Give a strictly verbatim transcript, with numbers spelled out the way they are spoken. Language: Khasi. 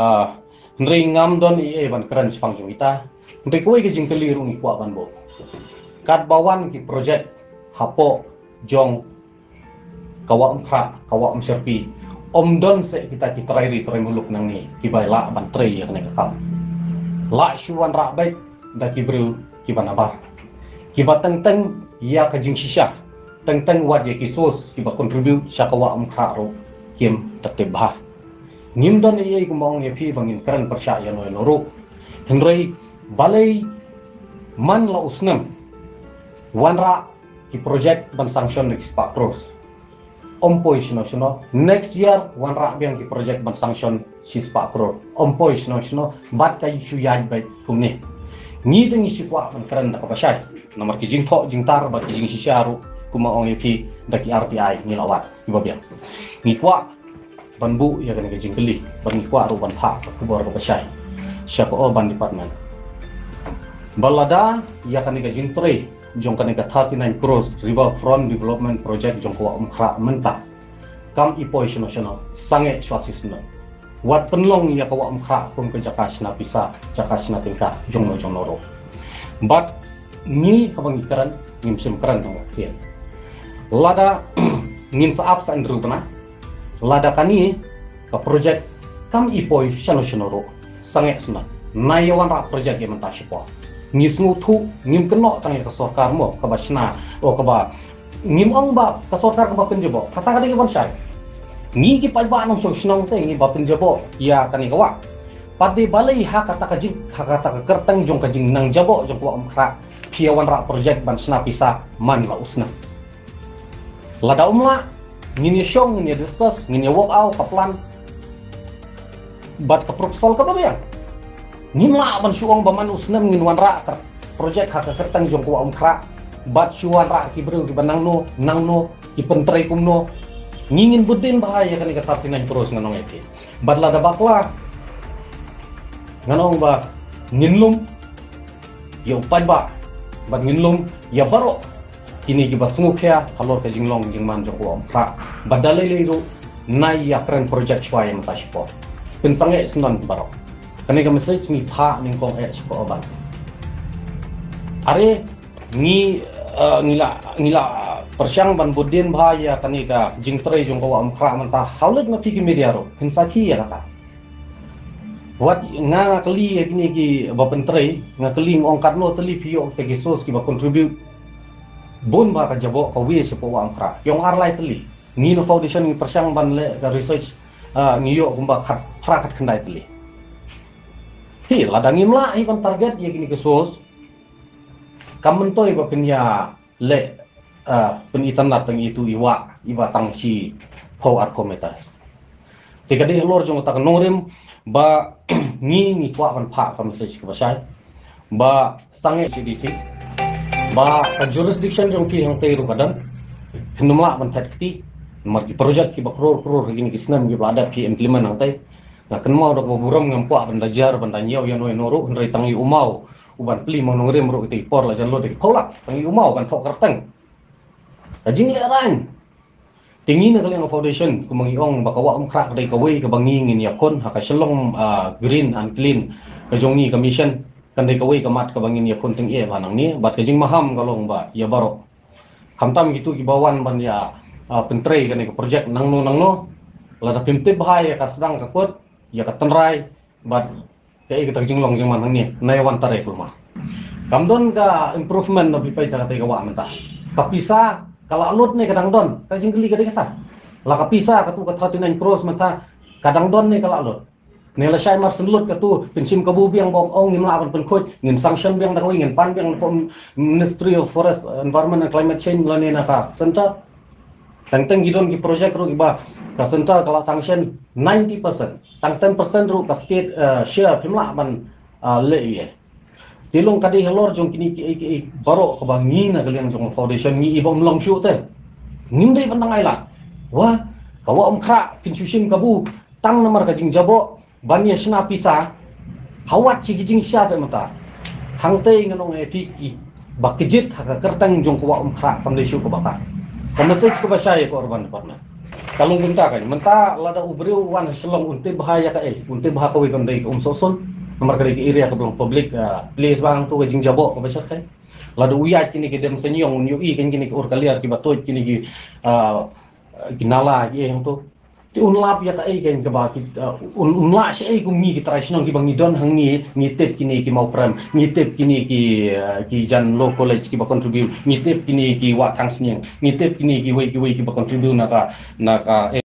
Ah, hynrei ngam don ei ei ban kren shaphang jong ita. Hynrei kawei ka jingkylli ruh ngi kwah ban buh. Katba wan ki project hapoh jong ka Wah Umkhrah, ka Wah Umsyrpi, ym don seh kita ki trai ri trai muluk nangne kiba lah ban trei ïa kane ka kam. Lah shu wanrah beit da ki briew kiba nabar, kiba teng teng ïa ka jingshisha, teng teng wat ïa ki source kiba contribute sha ka Wah Umkhrah ruh kim da tip bha. Ngim don ei ei kumba ong ïa phi ba ngin kren pyrshah ïano ïano ruh. Hynrei balei man la u snem wanrah ki project ban sanction da ki spah crores, ym poi shano shano. Next year wanrah biang ki project ban sanction shi spah crore, ym poi shano shano. Bad ka shu ïaid beit kumne. Ngi te ngi shu kwah ban kren da kaba shai, namar ki jingthoh jingtar bad ki jingshisha ruh kumba ong ïa phi da ki R T I ngi la wad kiba biang. Ngi kwah ban buh ïa kane ka jingkylli bad ngi kwah ruh ban phah ka khubor kaba shai sha ka urban department. Ba lada ïa kane ka jingtrei jong kane ka thirty nine crores River Front Development Project jong ka Wah Umkhrah mynta kam i poi shano shano, sangeh shuwa shisnem. Wat pynlong ïa ka Wah Umkhrah kum ka jaka shna pisa, jaka shna tyngka jongno jongno ruh. Bad ngi haba ngi kren, ngim shym kren tang ktien. Lada ngin sa ap sa Andrew bna, lada kane ka project kam i poi shano shano ruh, sangeh sna, na ïa wanrah project ïa mynta shipor. Ngi sngewthuh, ngim kynnoh tang ïa ka sorkar mo kaba shna, o kaba, ngim ong ba ka sorkar kaba pynjaboh, kata ka dei ka ban shai. Ngi ki paidbah nongshong shnong te ngi ba pynjaboh ïa kane ka wah. Pat dei balei ha kata ka jing, ha kata ka kyrteng jong ka jingnang jaboh jong ka Wah Umkhrah, phi ïa wanrah project ban shna pisa man la u snem. Lada ym lah, ngin ïa shong, ngin ïa discuss, ngin ïa work out ka plan bad ka proposal kaba biang. Ngim lah ban shu ong ba man u snem ngin wanrah ka project ha ka kyrteng jong ka Wah Umkhrah bad shu wanrah ki briew kiba nangno nangno, ki pyntrei kumno. Ngi ngin bud dien bha ïa kane ka thirty nine crores ngan ong ïa phi. Bad lada bakla, ngan ong ba ngin lum ïa u paidbah bad ngin lum ïa baroh kine kiba sngewkhia halor ka jinglong jingman jong ka Wah Umkhrah. Bad da lei lei ruh, na ïa kren project shuwa ïa mynta shipor. Pynsangeh sngewbha baroh. Kane ka message ngi phah nyngkong eh sha ka urban. Are ngi, eh, ngi la, ngi la pyrshang ban bud dien bha ïa kane ka jingtrei jong ka Wah Umkhrah mynta. Hawlet ma phi ki media ruh, phin sakhi ïa kata. Wat nga, nga kylli ïa kine kiba pyntrei, nga kylli, nga ong katno tylli phi ïoh kita ki source kiba contribute bun ba ka jaboh kawei shapoh Wah Umkhrah. Ki ong ar lai tylli. Ngi na foundation ngi pyrshang ban leh ka research, ah, ngi ïoh kumba khatphra khatkhyndai tylli. Hi, lada ngim lah hi ban target ïa kine ki source, kam myntoi ba phin ïa leh, ah, pynitynnad tang ïa itu i wah iba tang shiphew arphew meter. Te ka dei halor jong kata ka nongrim ba ngi, ngi kwah ban phah ka message kaba shai ba sangeh C D C ba ka jurisdiction jong phi hangtei ruh ka don. Phin ym lah ban thet kti namar ki project kiba crore crore ha kine ki snem kiba la dep phi implement hangtei. Nga kynmaw da kaba burom, ngam kwah ban da jar ban da ñiew ïano ïano ruh, hynrei tang ïa u maw u ban plie mawnongrim ruh kita i por la jan lut da ki phew lak, tang ïa u maw ban thoh kyrteng. Ka jinglehrain. Te ngi na ka liang ka foundation, kumba ngi ong ba ka Wah Umkhrah ka dei kawei kaba ngi ngin ïakhun ha ka Shillong, ah, Green and Clean ka jong ngi ka mission, kan dei kawei ka mat kaba ngin ïakhun tyngeh bha nangne. Bad ka jingmaham ka long ba ïa baroh, khamtam kitu kiba wan ban ïa, ah, pyntrei kane ka project nangno nangno, lada phim tip bha ïa ka sdang ka kut, ïa ka tynrai, bad kaei kata ka jinglong jingman hangne, nai wan tare kulma. Kam don ka improvement na phi peit ha kata ka wah mynta. Ka pisa ka la lut ne ka dang don? Ka jingkylli ka dei kata. La ka pisa katu ka thirty nine crores mynta ka dang don ne ka la lut? Ne lashai mar shen lut katu phin shim kabu biang ba ong ngin lah ban pynkhuid, ngin sanction biang da kawei, ngin pan biang na ka Ministry of Forest, Environment and Climate Change lane na ka centre. Teng teng ki don ki project ruh kiba ka centre ka la sanction ninety percent. Tang ten percent ruh ka state, eh, share phim lah ban, eh, leh ïa. Te long ka dei halor jong kine kiei kiei baroh kaba ngi na ka liang jong foundation ngi i bym long shuh te. Ngim dei ban dang ai lad. Wah, ka Wah Umkhrah phin shu shim kabu tang namar ka jingjaboh ban ïa shna pisa. Ha wat shi ki jingshisha seh mynta. Hangtei ngan ong ïa phi kiba kjit ha ka kyrteng jong ka Wah Umkhrah kam dei shuh kaba ka. Ka message kaba shai ïa ka urban department. Ka long kumta kan, mynta lada u briew u wan ha Shillong un tip bha ïa kaei, un tip bha kawei kam dei ka Umsohsun. Namar ka dei ka area kaba long public, ah, place, ba hangto ka jingjaboh kaba shyrkhei. Lada u ïaid kine ki dem sniang un ïohi kan kine ki ur ka liar kiba tuid kine ki, ah, ki nala kiei hangto. Te un lap ïa kaei kan kaba ki, ah, un, un lah shaei kum ngi ki trai shnong kiba ngi don hangne, ngi tip kine ki Mawprem, ngi tip kine ki, ah, ki Jan Law College kiba contribute, ngi tip kine ki Wah Thangsniang, ngi tip kine kiwei kiwei kiba contribute na ka, na ka